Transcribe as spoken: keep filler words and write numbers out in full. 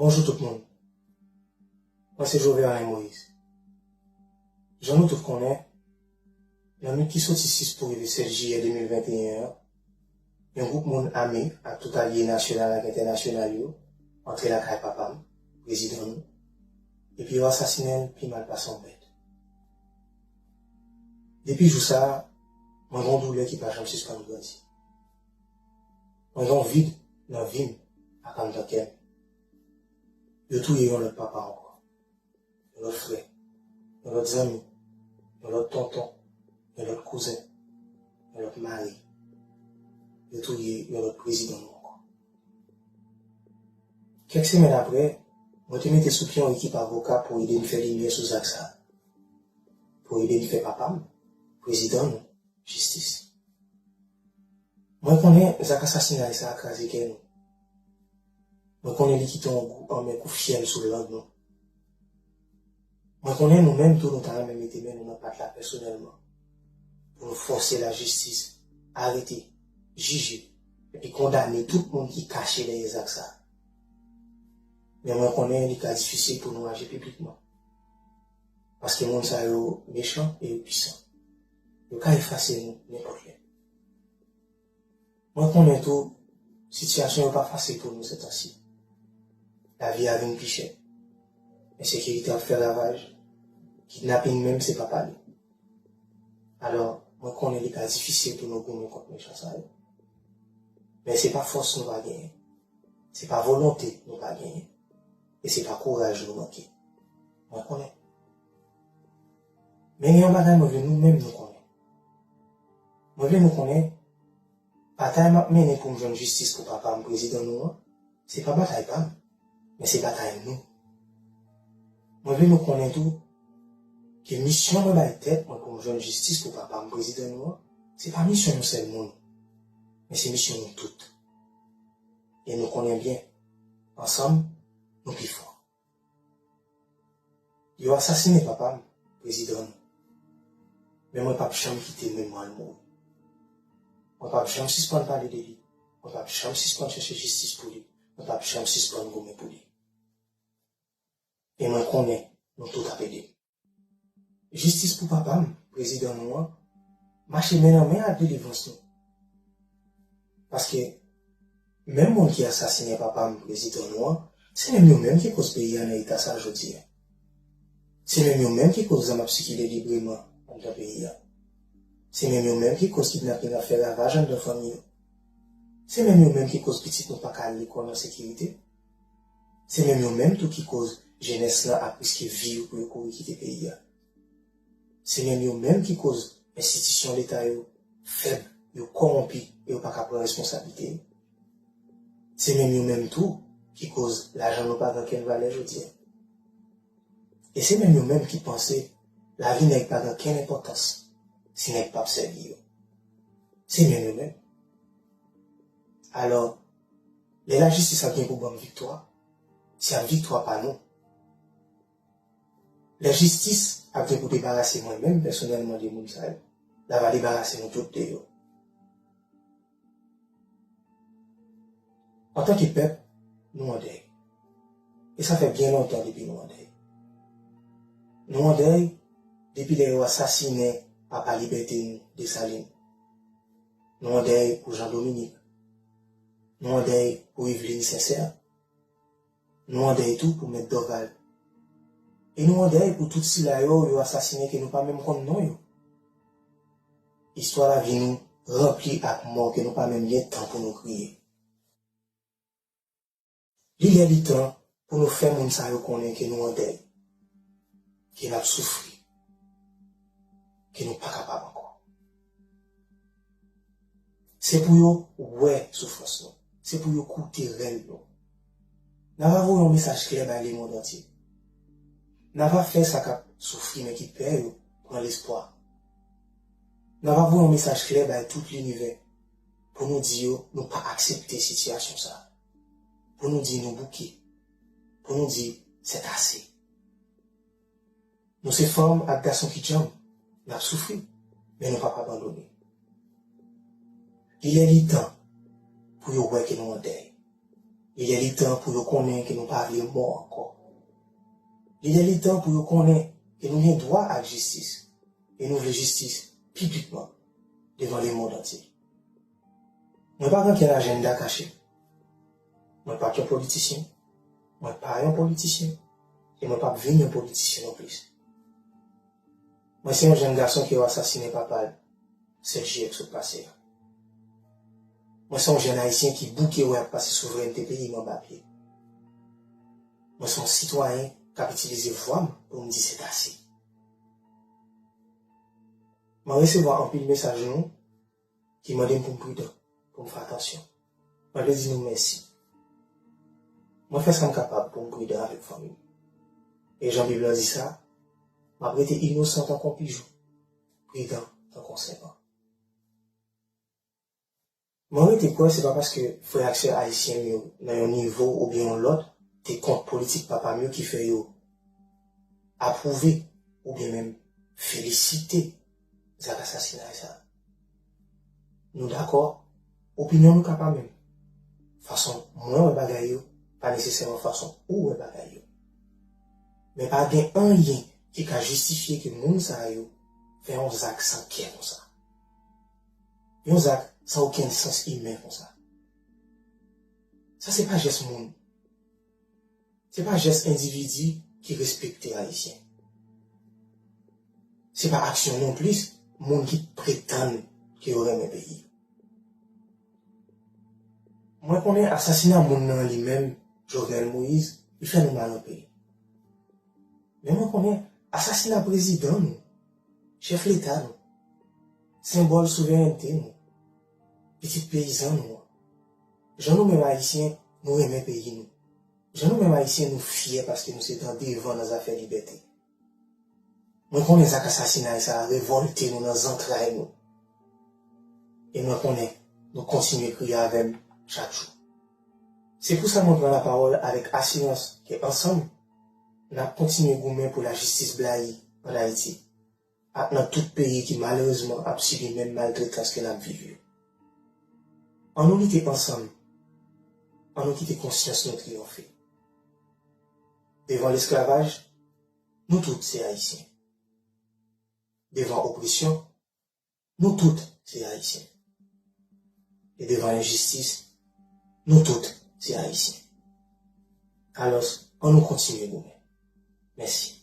Bonjou tout moun. Mwen se Joveray Moïse. Jan nou tout konnen, nan nwit ki soti sis pou rive sèt jiyè de mil venteyen an, yon gwoup moun ame ak tout alye nasyonal ak entènasyonal yo antre lakay papa m, prezidan nou, epi yo asasinen l pi mal pase yon bèt. Depi jou sa a, mwen gen yon doulè ki pa janm sispann grandi. Mwen gen yon vid nan vi m ak anndan kè m. Yo touye yon lòt papa ankò, yon lòt frè, yon lòt zanmi, yon lòt tonton, yon lòt kouzen, yon lòt mari. Yo touye yon lòt prezidan nou ankò. Kèk semèn apre, mwen te mete sou pye yon ekip avoka pou ede n fè limyè sou zak sa a, pou ede n fè papa m, prezidan nou, jistis. Mwen konnen zak asasinay sa a kraze kè nou. Mwen konnen li kite yon gou anmè kou fyèl sou lang nou. Mwen konnen nou menm tou nou ta renmen mete men nou nan pat la pèsonèlman pou nou fòse lajistis arete, jije, epi kondane tout moun ki kache dèyè zak sa a. Men mwen konnen li ka difisil pou nou aji piblikman. Paske moun sa yo mechan e yo pwisan. Yo ka efase nou nenpòt lè. Mwen konnen tou, sitiyasyon yo pa fasil pou nou sètansi. Lavi a vin pi chè. Ensekirite ap fè ravaj. Kidnaping menm se pa pale. Alò, mwen konnen li ka difisil pou nou goumen kont mechan sa yo. Men se pa fòs nou pa genyen. Se pa volonte nou pa genyen. E se pa kouraj nou manke. Mwen konnen. Men gen yon bagay mwen vle nou menm nou konnen. Mwen vle nou konnen, batay m ap mennen pou m jwenn jistis pou papa m, prezidan nou an, se pa batay pa m, men se batay nou. Mwen vle nou konnen tou ke misyon mwen bay tèt mwen pou m jwenn jistis pou papa m, prezidan nou an, se pa misyon yon sèl moun, men se misyon nou tout. E nou konnen byen, ansanm, nou pi fò. Yo asasinen papa m, prezidan nou. Men mwen p ap janm kite memwa l mouri. Mwen p ap janm sispann pale de li. Mwen p ap janm sispann chèche jistis pou li. Mwen p ap janm sispann goumen pou li. E mwen konnen nou tout ap ede m. Jistis pou papa m, prezidan nou an, mache men nan men ak delivrans nou. Paske, menm moun ki asasinen papa m, prezidan nou an, se menm yo menm ki koz peyi a nan eta sa jodi a. Se menm yo menm ki koz zam ap sikile libreman anndan peyi a. Se menm yo menm ki koz kidnaping ap fè ravaj anndan fanmi yo. Se menm yo menm ki koz pitit nou pa ka al lekòl nan sekirite. Se menm yo menm tou ki koz jenès lan ap riske vi yo pou yo kouri kite peyi a. Se menm yo menm ki koz enstitisyon leta yo fèb, yo kòwonpi e yo pa ka pran responsablite yo. Se menm yo menm tou ki koz lajan nou pa gen okenn valè jodi a. E se menm yo menm ki panse lavi nèg pa gen okenn enpòtans si nèg p ap sèvi yo. Se menm yo menm. Alò, lè lajistis ap gen pou ban m viktwa, se ap viktwa pa nou. Lè jistis ap gen pou debarase mwen menm pèsonèlman de moun sa yo, l ava debarase nou tout de yo. Antanke pèp, nou an dèy. E sa fè byen lontan depi nou an dèy. Nou an dèy depi lè yo asasinen papa libète nou, Desalin. Nou an dèy pou Jan Dominik. Nou an dèy pou Yveline Sincère. Nou an dèy tou pou Mèt Dorval. E nou an dèy pou tout sila yo yo asasinen ke nou pa menm konn non yo. Istwa lavi nou ranpli ak mò ke nou pa menm gen tan pou nou kriye. Li lè li tan pou nou fè moun sa yo konnen ke nou an dèy, ke n ap soufri, ke nou pa kapab ankò. Se pou yo wè soufrans nou. Se pou yo koute rèl nou. N ava voye yon mesaj klè bay lemonn antye. N ava fè sa k ap soufri men ki pè yo pran lespwa. N ava voye yon mesaj klè bay tout linivè pou nou di yo nou pa aksepte sitiyasyon sa a. Pou nou di nou bouke. Pou nou di c'est assez. Nou se fanm ak gason ki djanm, n ap soufri, men nou p ap abandone. Li lè li tan pou yo wè ke nou an dèy. Li lè li tan pou yo konnen ke nou pa vle mò ankò. Li lè li tan pou yo konnen ke nou gen dwa ak jistis, e nou vle jistis piblikman devan lemonn antye. Mwen pa gen okenn ajanda kache. Mwen pa t yon politisyen. Mwen pa yon politisyen. E mwen p ap vin yon politisyen nonplis. Mwen se yon jèn gason ke yo asasinen papa l sèt jiyè k sot pase a. Mwen se yon jèn ayisyen ki bouke wè y ap pase souvrènte peyi m anba pye. Mwen se yon sitwayen k ap itilize vwa m pou m di sètase. Mwen resevwa anpil mesaj nou ki mande m pou m pridan, pou m fè atansyon. Mwen vle di nou mèsi. Mwen fè sa m kapab pou m pridan avèk fanmi m. E jan Bib lan di sa, m ap rete inosan tankou yon pijon, pridan tankou yon sèpan. Mwen rete kwè se pa paske frè ak sè ayisyen m yo nan yon nivo oubyen yon lòt te kont politik papa m yo ki fè yo apwouve oubyen menm felisite zak asasinay sa a. Nou dakò, opinyon nou ka pa menm. Fason mwen wè bagay yo pa nesesèman fason ou wè bagay yo. Men pa gen anyen ki ka jistifye ke moun sa yo fè yon zak san kè konsa. Yon zak san okenn sans imen konsa. Sa se pa jès moun. Se pa jès endividi ki respekte Ayisyen. Se pa aksyon nonplis moun ki pretann ke yo renmen peyi. Mwen konnen asasina moun nan li menm, Jovenel Moïse, li fè nou mal anpil. Men mwen konnen asasina prezidan nou, chèf leta nou, senbòl souverènte nou, pitit peyizan nou an. Jan nou menm Ayisyen, nou renmen peyi nou. Jan nou menm Ayisyen, nou fyè paske nou se dan devan nan zafè libète. Mwen konnen zak asasinay sa a revòlte nou nan zantray nou. E mwen konnen nou kontinye kriye avè m chak jou. Se pou sa mwen pran lapawòl avèk asirans ke ansanm, n ap kontinye goumen pou lajistis blayi ann Ayiti ak nan tout peyi ki malerezman ap sibi menm maltretans ke n ap viv yo. Ann nou lite ansanm, ann nou kite konsyans nou triyonfe. Devan lesklavaj, nou tout se Ayisyen. Devan opresyon, nou tout se Ayisyen. E devan enjistis, nou tout se Ayisyen. Alòs, ann nou kontinye goumen. Mèsi.